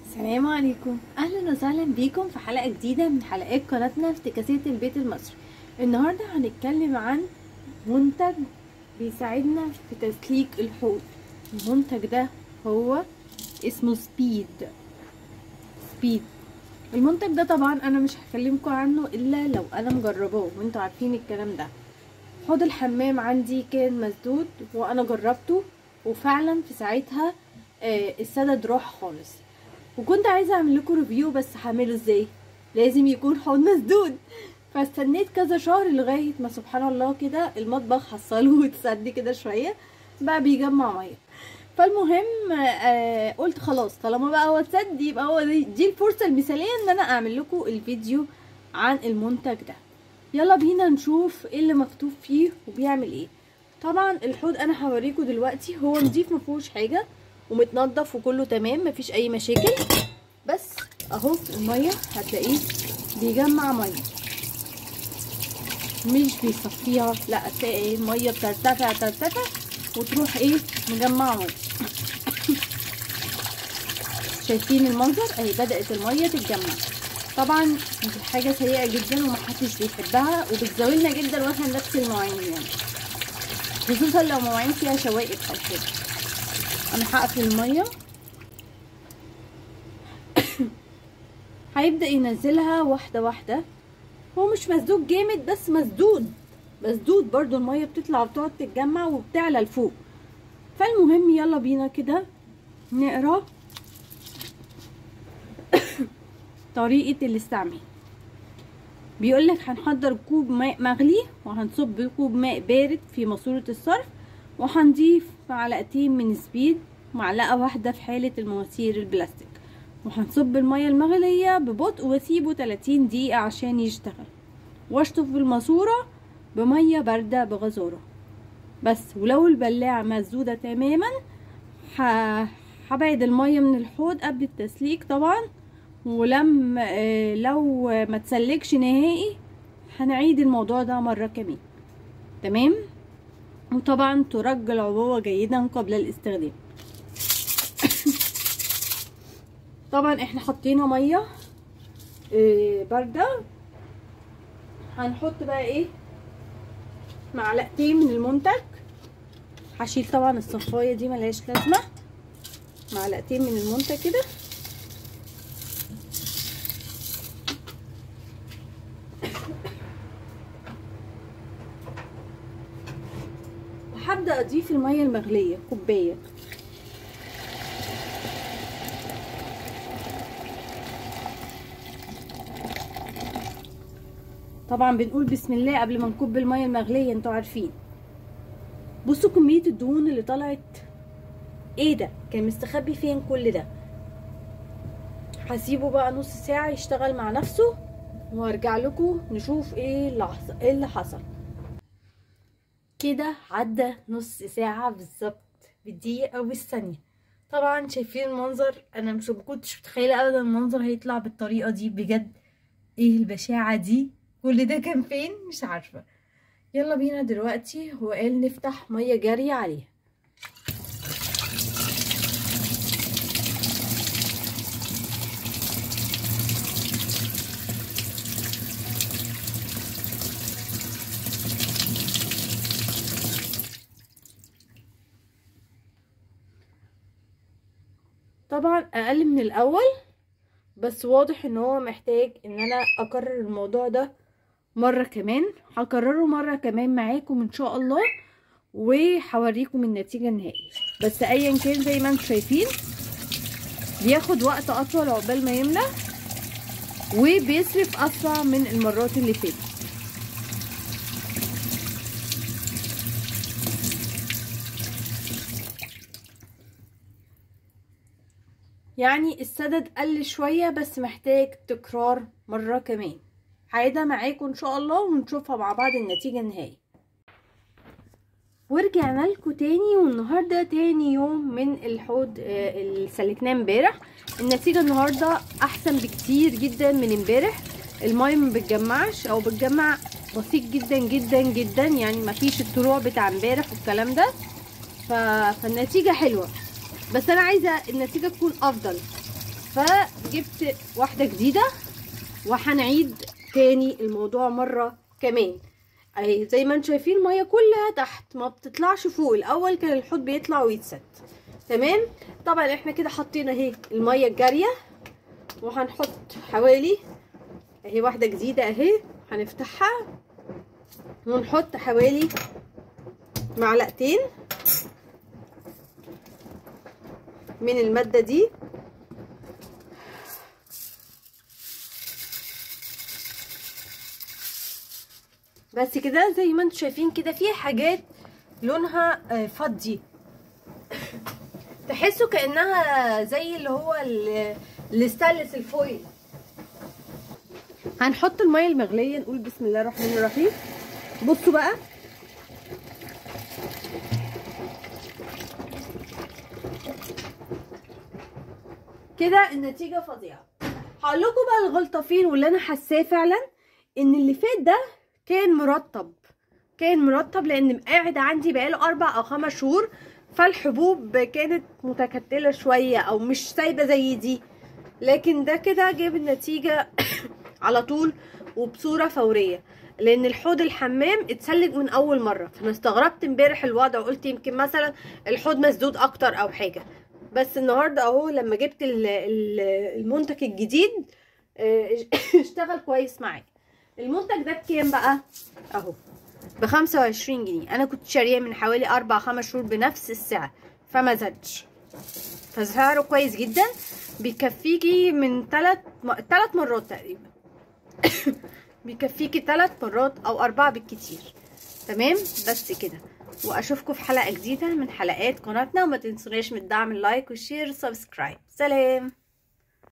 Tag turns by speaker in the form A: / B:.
A: السلام عليكم، اهلا وسهلا بيكم في حلقة جديدة من حلقات قناتنا افتكاسات البيت المصري. النهارده هنتكلم عن منتج بيساعدنا في تسليك الحوض. المنتج ده هو اسمه سبيد. سبيد المنتج ده طبعا انا مش هكلمكم عنه الا لو انا مجرباه، وانتوا عارفين الكلام ده. حوض الحمام عندي كان مسدود وانا جربته، وفعلا في ساعتها السدد راح خالص، وكنت عايزه اعمل لكم review، بس هعمله ازاي؟ لازم يكون حوض مسدود. فاستنيت كذا شهر لغاية ما سبحان الله كده المطبخ حصله واتسد كده شوية، بقى بيجمع مية. فالمهم قلت خلاص طالما بقى هو اتسد يبقى هو دي الفرصة المثالية ان انا اعمل لكم الفيديو عن المنتج ده. يلا بينا نشوف ايه اللي مكتوب فيه وبيعمل ايه. طبعا الحوض انا هوريكم دلوقتي هو نضيف، مفيهوش حاجة ومتنضف وكله تمام، مفيش اي مشاكل. بس اهو المية هتلاقيه بيجمع مية، مش بيصفيها، لا هتلاقي المية بترتفع ترتفع وتروح ايه مجمعة مية. شايفين المنظر؟ اهي بدات المية تتجمع. طبعا دي حاجة سيئه جدا ومحدش بيحبها، وبتزاولنا جدا واحنا بنغسل المواعين، يعني خصوصا لو مواعين فيها شوائب او كده. انا هقفل المية، هيبدا ينزلها واحدة واحدة. هو مش مسدود جامد بس مسدود مسدود برضو، المية بتطلع وبتقعد تتجمع وبتعلى لفوق. فالمهم يلا بينا كده نقرا طريقه الاستعمال. بيقولك هنحضر كوب ماء مغلي، وهنصب كوب ماء بارد في ماسوره الصرف، وهنضيف معلقتين من سبيد، معلقه واحدة في حاله المواسير البلاستيك، وهنصب المية المغليه ببطء واسيبه 30 دقيقة عشان يشتغل، واشطف بالماسوره بميه باردة بغزاره بس. ولو البلاعة مسدودة تماما هبعد المية من الحوض قبل التسليك طبعا، ولم لو ما تسلكش نهائي هنعيد الموضوع ده مرة كمان، تمام. وطبعا ترج العبوه جيدا قبل الاستخدام. طبعا احنا حطينا مية باردة، هنحط بقى ايه معلقتين من المنتج. هشيل طبعا الصفايه دي ملهاش لازمه. معلقتين من المنتج كده، وهبدا اضيف المية المغليه كوباية. طبعا بنقول بسم الله قبل ما نكب المية المغليه، انتوا عارفين. بصوا كمية الدهون اللي طلعت، ايه ده؟ كان مستخبي فين كل ده؟ هسيبه بقى نص ساعة يشتغل مع نفسه وارجع لكم نشوف ايه اللي حصل. كده عدى نص ساعة بالظبط، بالدقيقة والثانية. طبعا شايفين المنظر، انا مش كنتش متخيله ابدا المنظر هيطلع بالطريقة دي، بجد ايه البشاعه دي؟ كل ده كان فين؟ مش عارفه. يلا بينا دلوقتي، هو قال نفتح مية جارية عليها. طبعا اقل من الاول، بس واضح ان هو محتاج ان انا اكرر الموضوع ده مرة كمان. هكرره مرة كمان معاكم ان شاء الله، وهوريكم النتيجة النهائية. بس ايا كان زي ما انتم شايفين بياخد وقت اطول عقبال ما يملى، وبيصرف اسرع من المرات اللي فاتت. يعني السدد قل شوية، بس محتاج تكرار مرة كمان. هعيدها معاكم ان شاء الله ونشوفها مع بعض النتيجة النهائية. ورجعنا لكم تاني، والنهارده تاني يوم من الحوض اللي سلكناه امبارح. النتيجة النهارده احسن بكتير جدا من امبارح. المية ما بتجمعش او بتجمع بسيط جدا جدا جدا، يعني ما فيش الطلوع بتاع امبارح والكلام ده. فالنتيجه حلوة، بس انا عايزه النتيجة تكون افضل. فجبت واحدة جديدة وهنعيد تاني الموضوع مرة كمان. اهي زي ما انتم شايفين المية كلها تحت، ما بتطلعش فوق. الاول كان الحوض بيطلع ويتسد. تمام. طبعا احنا كده حطينا اهي المية الجارية، وهنحط حوالي اهي واحدة جديدة اهي، هنفتحها ونحط حوالي معلقتين من المادة دي. بس كده زي ما انتم شايفين كده في حاجات لونها فضي، تحسوا كأنها زي اللي هو الستانلس ال foil. هنحط المية المغليه، نقول بسم الله الرحمن الرحيم. بصوا بقى، كده النتيجة فظيعة. هقول لكم بقى الغلطة فين واللي انا حاساه فعلا، ان اللي فات ده كان مرطب، كان مرطب لان قاعد عندي بقاله 4 أو 5 شهور، فالحبوب كانت متكتله شوية او مش سايبه زي دي، لكن ده كده جاب النتيجة على طول وبصورة فورية، لان الحوض الحمام اتسلك من اول مرة. فانا استغربت امبارح الوضع وقلت يمكن مثلا الحوض مسدود اكتر او حاجة، بس النهارده اهو لما جبت المنتج الجديد اشتغل كويس معايا. المنتج ده بكام بقى؟ اهو ب25 جنيه. انا كنت شارياه من حوالي 4 5 شهور بنفس السعر، فما زادش، فسعره كويس جدا، بيكفيكي من 3 مرات تقريبا بيكفيكي 3 مرات او 4 بالكتير. تمام، بس كده، واشوفكم في حلقة جديدة من حلقات قناتنا، وما تنسوناش من الدعم، ال like وال share وال subscribe. سلام.